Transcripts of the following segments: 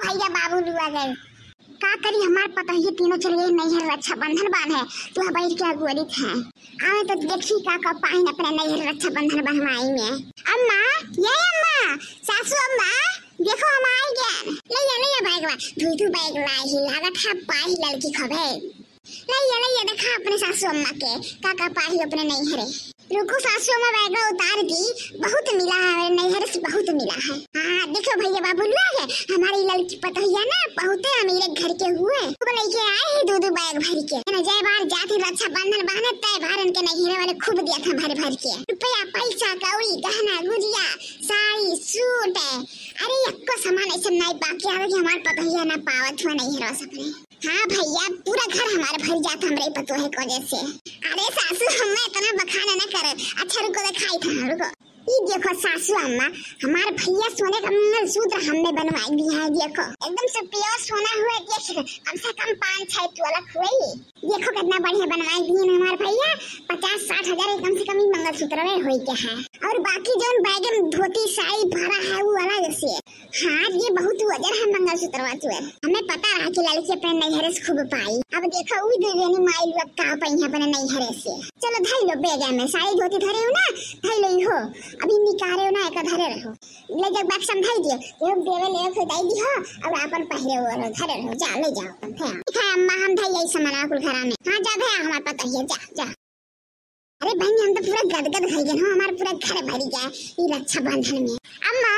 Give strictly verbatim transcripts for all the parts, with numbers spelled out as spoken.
भैया बाबू लुआ गए। का करी, हमार पतोहिया तीनों चल गई नैहर रक्षाबंधन बांधे, तू बैठ के अगुअरित है। आवे तो देखी का का पाहिन अपने नैहर रक्षाबंधन बंधवाई में। अम्मा, ये अम्मा, सासू अम्मा, देखो हम आई गए। ले या, ले या बैगवा, धुई धुई बैग लाई ही, लागत है पाही लड़की खबे। ले या, ले या, देखा अपने सासू अम्मा के, का का पाही अपने नैहरे। रुको सासू अम्मा, बैगवा उतार दी, बहुत मिला है, नैहर से बहुत मिला है। हाँ, देखो भैया बाबू लुआ है, हमारी लड़की पतोहिया ना बहुते अमीर घर के हुए, खूब लेके आए हैं दो दो बैग भर के। है ना, जय बार जात ही रक्षाबंधन बहने, तय बार इनके नैहरे वाले खूब दिया था भर भर के। रुपया, पैसा, कौड़ी, गहना, गुजिया, साड़ी, सूट है। अरे, एको सामान ऐसे नहीं बाकी आवे कि हमार पतोहिया ना पावत हुआ नैहर से अपने। हाँ भैया, पूरा घर हमार भर जात हमरे पतोहे के वजह से। अरे सासू, हमें इतना बखान ना करे। अच्छा रुको, दिखाई था, रुको। ई देखो सासू अम्मा, हमार भैया सोने का मंगलसूत्र हमें बनवाई दिया है। देखो, एकदम से pure सोना हुआ, देखो, कम से कम पाँच छह तोला हुई। देखो कितना बढ़िया बनवाई दिए हैं हमार भैया, पचास साठ हजार के कम से कम ही मंगलसूत्र में होई के है। और बाकी जौन बैग में धोती साड़ी भरा है वो अलग से। हाँ, ये बहुत वजन है मंगलसूत्रवा तुअर। हमें पता रहा कि लड़की अपने नैहरे से खूब पाई। अब देखो, उ दे देनी माई लोग का पाई अपने नैहरे से। चलो, धई लो बैग में, साड़ी धोती धरे हो ना, धई लो हो। अभी निकारे हो ना, एक धरे रहो। ले जब बैग समझाई दियो, ये देवे ले खुदाई दी हो, अब अपन पहिरे हो रहो, धरे रहो, जा, ले जाओ अपन, थे। ठीक है अम्मा, हम धई यही सामान कुल घरा में। हाँ, जा भैया, हमार पतोहिया, जा, जा। अरे बहनी, हम तो पूरा गदगद हो गए हो, हमार पूरा घर भर गया ई रक्षाबंधन में। अम्मा,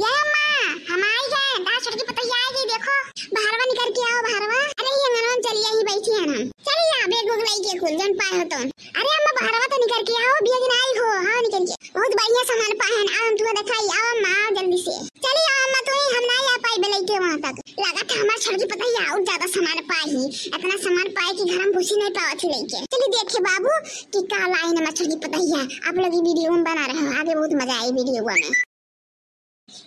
ये अम्मा, हम आई गए, दादा छोटकी पतोहिया आई गई, देखो, बहरवा निकल के आओ, बहरवा। अरे ये अंगनवा में चलिए, यहीं बैठी है हम। चलिए आओ, बैग उग लाई के कुल, जौन पाए हो तो। अरे अम्मा, बहरवा तो निकल के आओ, बिया दिन आई हो, हाँ निकल के। बहुत बढ़िया सामान पाए हैं, आओ हम तुम्हें दिखाई, आओ अम्मा, आओ जल्दी से। चली आओ अम्मा, तू ही हम ना आ पाई बेलई के वहाँ तक। लागत है हमार छोटकी पतोहिया और ज्यादा सामान पाई, इतना सामान पाए कि घर में घुसी नहीं पावत ही लेके। चली देखे बाबू कि का लाई हमार छोटकी पतोहिया। आप लोग ये video में बना रहे हो, आगे बहुत मजा आई video में।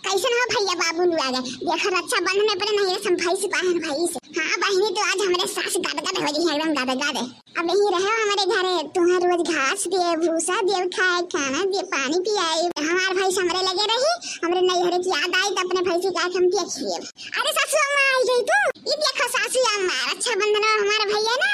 कैसन हो भैया बाबू लोग आगे? देखो रक्षाबंधन में अपने नहीं रसम भाई से पाहन भाई से। हाँ बहिनी, तो आज हमरे सास गदगद हो गई है, एकदम गदगद। अब यहीं रहो हमरे घरे, तुम्हार रोज घास दिए, भूसा दिए, खाए, खाना दिए, पानी पियाए। हमार भैंस हमरे लगे रही, हमरे नैहरे की याद आई तो अपने भैंसी का हम देख लिए। अरे सासू अम्मा आई गई तू? ये देखो सासू अम्मा, रक्षाबंधन में हमारे भैया ना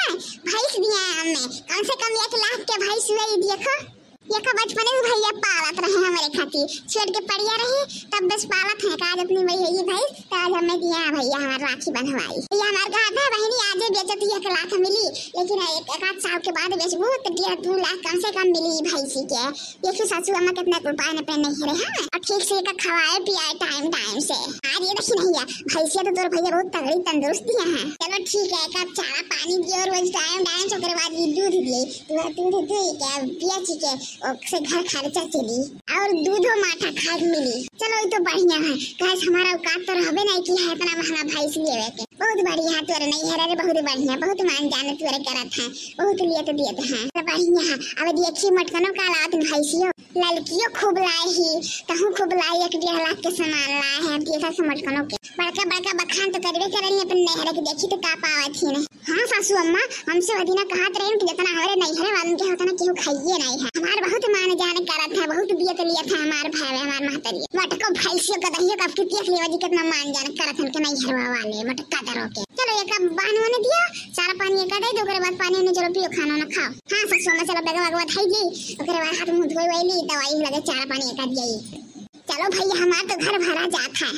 भैंस दिए हैं हमें, कम से कम एक लाख के भैंस हुए, ये देखो। ये का बचपने से भैया पालत रहे हमारे खातिर, छोड़ के पड़िया रही, तब बस पालत है। आज अपनी वही है ये भैंस, तो आज हमें दिया है भैया हमार राखी बंधवाई। ये हमार कहा था बहिनी, आज बेचत ही एक लाख मिली, लेकिन एक, एक आध साल के बाद बेचबू तो डेढ़ दो लाख कम से कम मिली भैंसी के। देखियो सासू अम्मा कितना कुल पाए अपने नैहरे हैं, और ठीक से एका खवाए पियाए time time से। आज ये देखी नहीं है, भैंसिया तो तोर भैया बहुत तगड़ी तंदुरुस्ती है। चलो ठीक है, एक चारा पानी दियो रोज time time से, ओकरे बाद ये दूध दिए, तो दूध दे के बेच के ओकसे घर खर्चा चली और दूधो माठा खाए के मिली। चलो ये तो बढ़िया है, कहे हमारा औकात तो रहबे नहीं की है इतना महंगा भैंस लेवे के। बहुत बढ़िया तोर नैहर रे, बहुत बढ़िया, बहुत मान जान तोर करत है, बहुत लियत दियत है, तो बढ़िया है। अब देखी मटकनो का लात भैंसियो, ललकियो खूब लाए ही, तहूँ खूब लाए, एक डेढ़ लाख के सामान लाए हैं, अब देखा से मटकनो के बड़का बड़का बखान तो करबे करेली अपन नैहर के, देखी तो का पावत ही नहीं। हाँ सासू अम्मा, हमसे वह दिना कहत रहे कि जितना हमारे नैहरे वालन के उतना केहू खाइए नहीं है। हमार बहुत मान जान करत है, बहुत दियत लियत है हमार भाई, हमार महतरी। मटको भैंसियो का दहियो का आपके देख लेवा जी, कितना मान जान करत है उनके नैहरवा वाले मटका दरो के। चलो एक बांध होने दियो, चारा पानी एक दे दो, ओकरे बाद पानी उन्हें चलो पियो, खाना ना खाओ। हाँ सासू अम्मा, चलो बैग वैग उठाई दी, ओकरे बाद हाथ मुंह धोए वाली दवाई लगे, चारा पानी एक दिया। चलो भैया, हमार तो घर भरा जात है।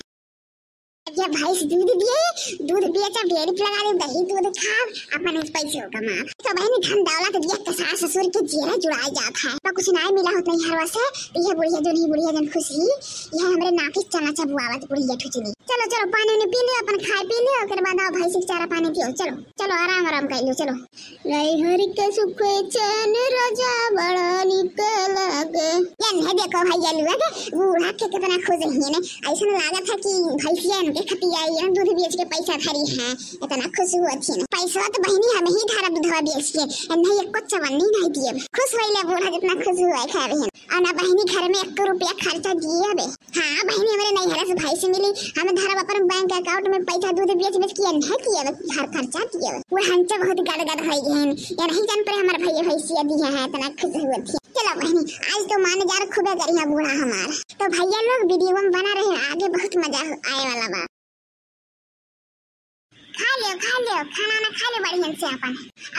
ये भैंस दूध दिए, दूध बेचा, डेयरी पे लगा दे, दही दूध खाब, अपन इस पैसे हो कमा। तो बहनी धन दौलत दिया तो सास ससुर के चेहरा जुड़ा जात है। तो कुछ ना मिला होत नहीं हर वसे, तो ये बुढ़िया जो नहीं बुढ़िया जन खुश ही, ये हमरे नाकी चना चबुआवत बुढ़िया ठुचनी। चलो चलो पानी ने पी लियो, अपन खाए पी लियो, ओकर बाद आओ भैंस के चारा पानी दियो। चलो चलो आराम आराम कर लियो, चलो। नैहर के सुख चैन राजा बड़ा निक लागे। ये नहीं देखो भैया लोग, बूढ़ा के कितना खुश है ने। ऐसा लागत है कि भैंसिया इनके खतिया ये दूध बेच के पैसा धरी है, इतना खुश हुआ थी ना। पैसा तो बहनी हम ही धरब दूधवा बेच के, नहीं एक कुछ चवन्नी नहीं दिए। खुश होइले बूढ़ा जितना खुश हुआ है खावे है। और ना बहनी घर में एक रुपया खर्चा दिए बे। हाँ बहनी, हमरे नैहरा से भैंस मिली, हम धरब अपन बैंक account में पैसा दूध बेच बेच के नहीं किए बे, घर खर्चा दिए बे। वो हंचा बहुत गद गद हो गए हैं, ये नहीं जान पड़े हमारे भैया भैंसिया दिया है, इतना खुश हुए थे। चलो बहनी, आज तो मान जार खूबे करी है बूढ़ा हमार। तो भैया लोग video में बना रहे, आगे बहुत मजा आए वाला बा। खा ले, खाना ना खा ले बढ़िया से अपन।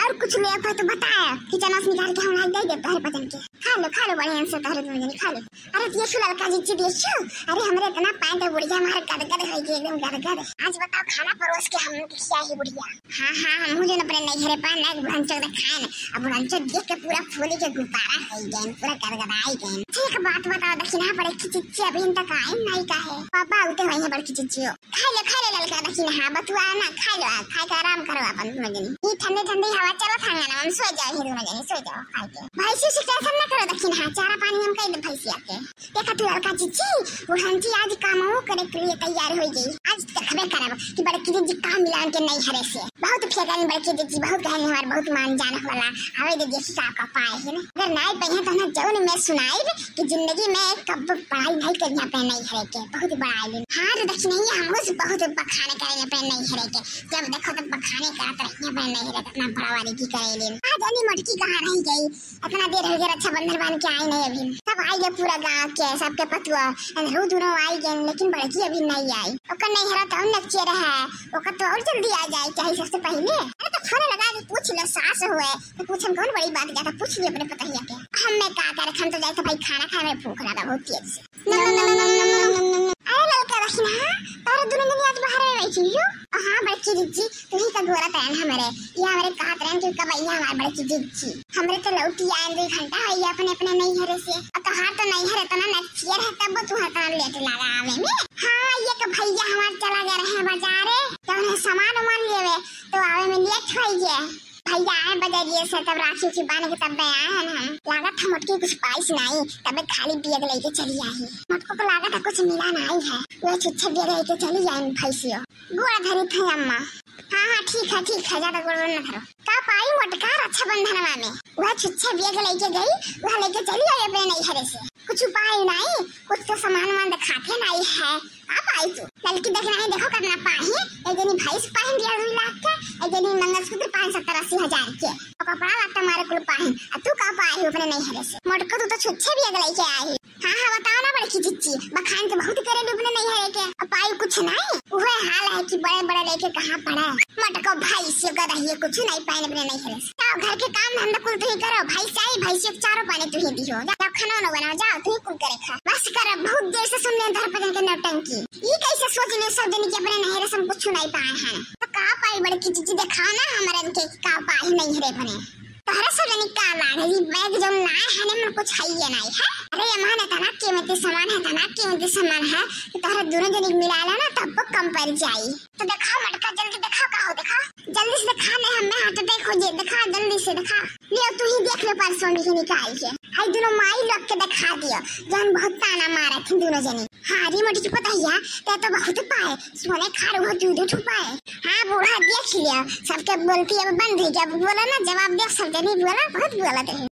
और कुछ ले तो बताया, किचन से निकाल के हम लाई दे दे तोहरे पतन के। खा लो, खा लो बढ़िया से तोहरे दुनो जनी खा लो। अरे देखियो ललका जिज्जी देखियो, अरे हमरे इतना पैंट बुढ़िया हमारे गदगद होइ गई, एकदम गदगद। आज बताओ खाना परोस के हम खिया ही बुढ़िया। हाँ, हाँ, हम मुझे अपने नैहरे पर ना बुढ़नचो देखाए ना। अब बुढ़नचो देख के पूरा फूली के गुब्बारा होइ गए, पूरा गदगदाई गए। ठीक बात बताओ, दखिनहा बड़की जिज्जी अभी तक आए नहीं का है? पापा उते हुए हैं बड़की जिज्जी हो। खा ले, खा ले ललका दखिनहा, बतुआ ना, खा लो, आ, खा के आराम करो अपन दुनो जनी। ये ठंडी ठंडी हवा चलत है ना, हम सो जाए ही दुनो जनी, सो जाओ खा के। भैंसी से टेंशन ना करो दखिनहा, चारा पानी हम कई दे भैंसिया के। देखा तू ललका जिज्जी, बुढ़नची आज कामो करे के लिए तैयार होइ गई। आज देखबे करब कि बड़की जिज्जी का मिलान के नैहरे से। बहुत फेंकन बड़की जिज्जी, बहुत कहन हमार बहुत मान जान होला। हवे दे देखी का का पाए है ना। अगर नाई पइहे तो ना जौन मैं सुनाइब कि जिंदगी में कब पढ़ाई नहीं करिया अपने नैहरे के। बहुत बड़ा आइलिन। हाँ रे दखिनहा, हम उस बहुत बखाने करेंगे अपने नैहरे के। जब देखो तब बखाने करत रहिए अपने नैहरे के, अपना बड़ा वाली की करेलिन। आज अनी मोटकी कहाँ रह गई? इतना देर हो गया रक्षाबंधन बांध के आई नहीं अभी। सब आई गए पूरा गांव के, सबके पतुआ, अनरू दोनों आई गए, लेकिन बड़की अभी नहीं आई। ओकर नैहरा तो और नकचिया रहा है, ओकर तो और जल्दी आ जाए चाहे सबसे पहले। अरे तो फोन लगा के पूछ ले, सास हुए तो पूछन कौन बड़ी बात, जाता पूछ लियो अपने पतोहिया के। हम मैं का करे, हम तो जाए तो भाई खाना खाए, मेरे भूख लगा बहुत तेज से। अरे ललका दखिनहा, तोहरे दुनो जनी आज बाहर में बैठी हो? हाँ बड़की जिज्जी, तू ही का गोरा तैन हमरे, ये हमरे कहत रहन कि कब अइया हमार बड़की जिज्जी। हमरे तो लौटी आए दो घंटा है ये अपने अपने नैहरे से। और तोहार तो नैहर इतना नकचियर है तब तू इतना लेट लगा आवे में। हाँ ये तो भैया हमार चला गए रहे बाजारे, तो उन्हें सामान उमान लेवे तो आवे में लेट हो गया। भैया आए बजरिए से तब राखी उखी बांध के तब आए हैं हम। लागत है मोटकी कुछ पाइस नहीं, तबे खाली बैग लेके चली आई। मोटको को लागत है कुछ मिला नहीं है, वह छुच्छे बैग लेके चली आई भैंसियो। गोड़ धरी थे अम्मा। हाँ हाँ ठीक है ठीक है, ज्यादा गोड़ न धरो। का पाई मोटका रक्षाबंधनवा में, वह छुच्छे बैग लेके गई, वह लेके चली आई अपने नैहरे से। कुछ उपाय नहीं, कुछ तो सामान वामान दिखाते नहीं है। आप आई तू ललकी दखिनहा, देखो कितना पाही, एक जनी भैंस पाही डेढ़ दुई लाख के, एक जनी मंगलसूत्र पाही सत्तर अस्सी हजार के, और कपड़ा लत्ता मारे कुल पाही। आ तू का पाही अपने नैहरे से? मोटको तू तो छुच्छे बैग लेके आई। हाँ हाँ बताओ ना बड़की जिज्जी, बखान तो बहुत करे अपने नैहरे के, अब पाई कुछ नहीं। वह हाल है कि बड़े बड़े लेके कहाँ पड़े। मोटको भैंसियो का रहिए कुछ नहीं पाए अपने नैहरे से। जाओ घर के काम धंधा कुल तू ही करो, भैंस आई भैंसियो के चारो पानी तू ही दियो, जाओ खाना वाना बनाओ, जाओ तू ही कुल करे खा। बस कर, बहुत देर से सुन ले धर पकड़ के नौटंकी। ई कैसे सोच ले सब जनी के अपने नैहरे से हम कुछ नहीं पाए हैं। तो का पाई बड़की जिज्जी, दिखाओ ना हमरन के का पाई नैहरे अपने। तोहरे सब जनी का लाग है, ई बैग जौन लाए है ना, में कुछ है ये नहीं है। अरे अम्मा, इतना कीमती सामान है, इतना कीमती सामान है कि तोहरे दुनो जनी मिला लो ना तब कम पड़ जाई। तो दिखाओ मटका, जल्दी दिखाओ, का हो दिखाओ, जल्दी से दिखा, नहीं हमें हार्ट अटैक हो जाए, दिखा जल्दी से दिखा। लियो तू ही देख लो परसों की निकाल के। हाय दोनों माई लोग के दिखा दियो, जौन बहुत ताना मारा थी दोनों जनी। हाँ रे मोटी की पतोहिया, ते तो बहुत पाए, सोने खाड़ वो दूध उठ पाए। हाँ बूढ़ा देख लियो, सबके बोलती अब बंद हो गया, अब बोला ना जवाब दे, सब जनी बोला, बहुत बोला थे।